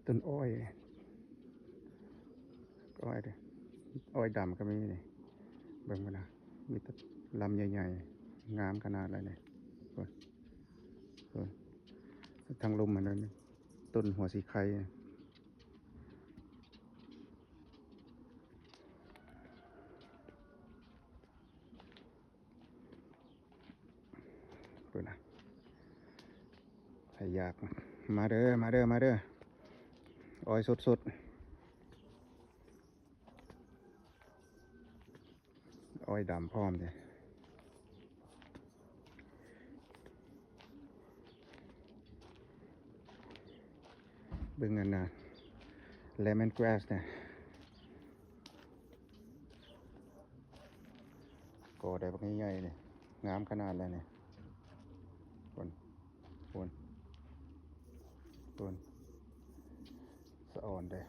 ຕົ້ນອ້ອຍ ອ້ອຍເດ້ ອ້ອຍດຳກໍມີນີ້ ເບິ່ງພຸ້ນນະ ມີແຕ່ລຳໃຫຍ່ໆ ງາມຂະໜາດເລີຍນີ້ ເບິ່ງ ເບິ່ງ ທາງລຸ່ມຫັ້ນນະ ຕົ້ນຫົວສີໄຄ ເບິ່ງນະ ໃຜຢາກ ມາເດີ ມາເດີ ມາເດີ ອ້ອຍສົດໆ ອ້ອຍດຳພ້ອມເດ້ ເບິ່ງອັນນະ ເລມອນກຣາສນະ ກໍໄດ້ບັກໃຫຍ່ໆນີ້ ງາມຂະໜາດເລີຍນີ້ ພຸ້ນ ພຸ້ນ ພຸ້ນ ສະອອນເດ້.